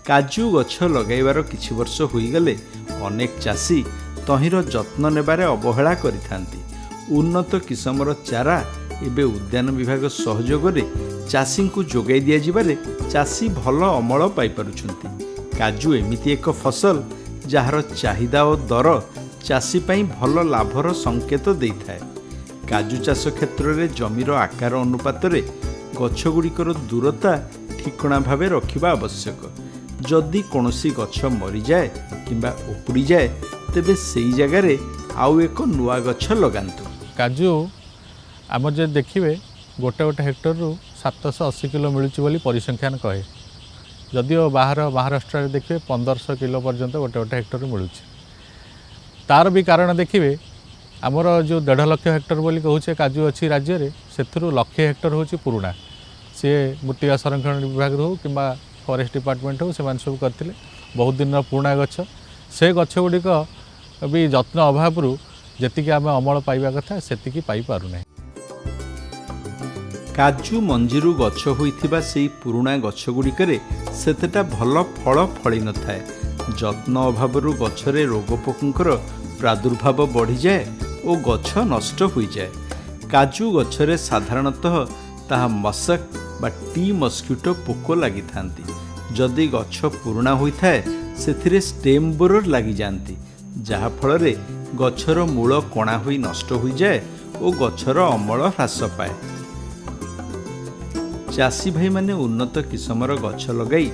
କାଜୁ ଗଛ ଲଗାଇବାର କିଛି ବର୍ଷ ହୋଇଗଲେ ଅନେକ ଚାଷୀ ତହିଁର ଯତ୍ନ ନେବାରେ ଅବହେଳା କରିଥାନ୍ତି। ଉନ୍ନତ କିସମର ଚାରା ଏବେ ଉଦ୍ୟାନ ବିଭାଗ ସହଯୋଗରେ ଚାଷୀଙ୍କୁ ଯୋଗାଇ ଦିଆଯିବାରେ ଚାଷୀ ଭଲ ଅମଳ ପାଇପାରୁଛନ୍ତି। କାଜୁ ଏମିତି ଏକ ଫସଲ, ଯାହାର ଚାହିଦା ଓ ଦର ଚାଷୀ ପାଇଁ ଭଲ ଲାଭର ସଂକେତ ଦେଇଥାଏ। କାଜୁ ଚାଷ କ୍ଷେତ୍ରରେ ଜମିର ଆକାର ଅନୁପାତରେ ଗଛଗୁଡ଼ିକର ଦୂରତା ଠିକଣା ଭାବେ ରଖିବା ଆବଶ୍ୟକ। ଯଦି କୌଣସି ଗଛ ମରିଯାଏ କିମ୍ବା ଉପୁଡ଼ିଯାଏ, ତେବେ ସେଇ ଜାଗାରେ ଆଉ ଏକ ନୂଆ ଗଛ ଲଗାନ୍ତୁ। କାଜୁ ଆମର ଯଦି ଦେଖିବେ, ଗୋଟେ ଗୋଟେ ହେକ୍ଟରରୁ 780 କିଲୋ ମିଳୁଛି ବୋଲି ପରିସଂଖ୍ୟାନ କହେ। ଯଦିଓ ବାହାର ମହାରାଷ୍ଟ୍ରରେ ଦେଖିବେ, 1500 କିଲୋ ପର୍ଯ୍ୟନ୍ତ ଗୋଟେ ଗୋଟେ ହେକ୍ଟରରୁ ମିଳୁଛି। ତାର ବି କାରଣ ଦେଖିବେ, ଆମର ଯେଉଁ 1.5 ଲକ୍ଷ ହେକ୍ଟର ବୋଲି କହୁଛେ କାଜୁ ଅଛି ରାଜ୍ୟରେ, ସେଥିରୁ ଲକ୍ଷେ ହେକ୍ଟର ହେଉଛି ପୁରୁଣା। ସିଏ ମୃତ୍ତିକା ସଂରକ୍ଷଣ ବିଭାଗରୁ ହେଉ କିମ୍ବା ଫରେଷ୍ଟ ଡିପାର୍ଟମେଣ୍ଟ ହେଉ, ସେମାନେ ସବୁ କରିଥିଲେ, ବହୁତ ଦିନର ପୁରୁଣା ଗଛ। ସେ ଗଛ ଗୁଡ଼ିକ ବି ଯତ୍ନ ଅଭାବରୁ ଯେତିକି ଆମେ ଅମଳ ପାଇବା କଥା, ସେତିକି ପାଇପାରୁନାହିଁ। କାଜୁ ମଞ୍ଜିରୁ ଗଛ ହୋଇଥିବା ସେଇ ପୁରୁଣା ଗଛଗୁଡ଼ିକରେ ସେତେଟା ଭଲ ଫଳ ଫଳି ନଥାଏ। ଯତ୍ନ ଅଭାବରୁ ଗଛରେ ରୋଗପୋକଙ୍କର ପ୍ରାଦୁର୍ଭାବ ବଢ଼ିଯାଏ ଓ ଗଛ ନଷ୍ଟ ହୋଇଯାଏ। କାଜୁ ଗଛରେ ସାଧାରଣତଃ ତାହା ମଶକ ବା ଟି ମସ୍କିଟୋ ପୋକ ଲାଗିଥାନ୍ତି। ଯଦି ଗଛ ପୁରୁଣା ହୋଇଥାଏ, ସେଥିରେ ଷ୍ଟେମ୍ ବୋରର ଲାଗିଯାଆନ୍ତି, ଯାହାଫଳରେ ଗଛର ମୂଳ କଣା ହୋଇ ନଷ୍ଟ ହୋଇଯାଏ ଓ ଗଛର ଅମଳ ହ୍ରାସ ପାଏ। ଚାଷୀ ଭାଇମାନେ ଉନ୍ନତ କିସମର ଗଛ ଲଗାଇ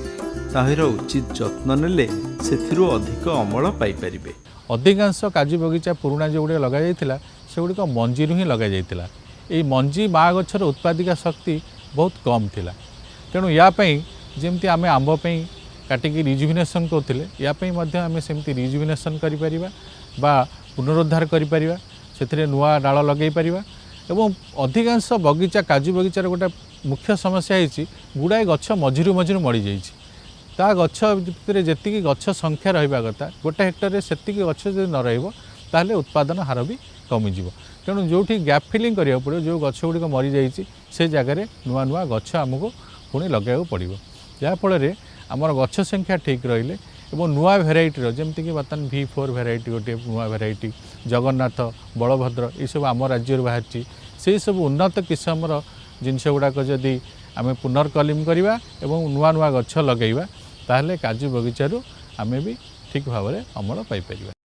ତାହାର ଉଚିତ ଯତ୍ନ ନେଲେ ସେଥିରୁ ଅଧିକ ଅମଳ ପାଇପାରିବେ। ଅଧିକାଂଶ କାଜୁ ବଗିଚା ପୁରୁଣା ଯେଉଁଗୁଡ଼ିକ ଲଗାଯାଇଥିଲା, ସେଗୁଡ଼ିକ ମଞ୍ଜିରୁ ହିଁ ଲଗାଯାଇଥିଲା। ଏଇ ମଞ୍ଜି ମା ଗଛର ଉତ୍ପାଦିକା ଶକ୍ତି ବହୁତ କମ୍ ଥିଲା। ତେଣୁ ୟା ପାଇଁ ଯେମିତି ଆମେ ଆମ୍ବ ପାଇଁ କାଟିକି ରିଜୁଭିନେସନ୍ କରୁଥିଲେ, ୟା ପାଇଁ ମଧ୍ୟ ଆମେ ସେମିତି ରିଜୁଭିନେସନ୍ କରିପାରିବା ବା ପୁନରୁଦ୍ଧାର କରିପାରିବା। ସେଥିରେ ନୂଆ ଡାଳ ଲଗାଇ ପାରିବା। ଏବଂ ଅଧିକାଂଶ ବଗିଚା, କାଜୁ ବଗିଚାର ଗୋଟେ ମୁଖ୍ୟ ସମସ୍ୟା ହେଇଛି, ଗୁଡ଼ାଏ ଗଛ ମଝିରୁ ମଝିରୁ ମରିଯାଇଛି। ତା ଗଛ ଭିତରେ ଯେତିକି ଗଛ ସଂଖ୍ୟା ରହିବା କଥା ଗୋଟେ ହେକ୍ଟରରେ, ସେତିକି ଗଛ ଯଦି ନ ରହିବ, ତାହେଲେ ଉତ୍ପାଦନ ହାର ବି କମିଯିବ। ତେଣୁ ଯେଉଁଠି ଗ୍ୟାପ୍ ଫିଲିଂ କରିବାକୁ ପଡ଼ିବ, ଯେଉଁ ଗଛ ଗୁଡ଼ିକ ମରିଯାଇଛି, ସେ ଜାଗାରେ ନୂଆ ନୂଆ ଗଛ ଆମକୁ ପୁଣି ଲଗାଇବାକୁ ପଡ଼ିବ, ଯାହାଫଳରେ ଆମର ଗଛ ସଂଖ୍ୟା ଠିକ୍ ରହିଲେ ଏବଂ ନୂଆ ଭେରାଇଟିର, ଯେମିତିକି ବର୍ତ୍ତମାନ V4 variety ଗୋଟିଏ ନୂଆ ଭେରାଇଟି, ଜଗନ୍ନାଥ, ବଳଭଦ୍ର, ଏସବୁ ଆମ ରାଜ୍ୟରୁ ବାହାରିଛି। ସେହିସବୁ ଉନ୍ନତ କିସମର ଜିନିଷ ଗୁଡ଼ାକ ଯଦି ଆମେ ପୁନର୍କଲିମ କରିବା ଏବଂ ନୂଆ ନୂଆ ଗଛ ଲଗାଇବା, ତାହେଲେ କାଜୁ ବଗିଚାରୁ ଆମେ ବି ଠିକ୍ ଭାବରେ ଅମଳ ପାଇପାରିବା।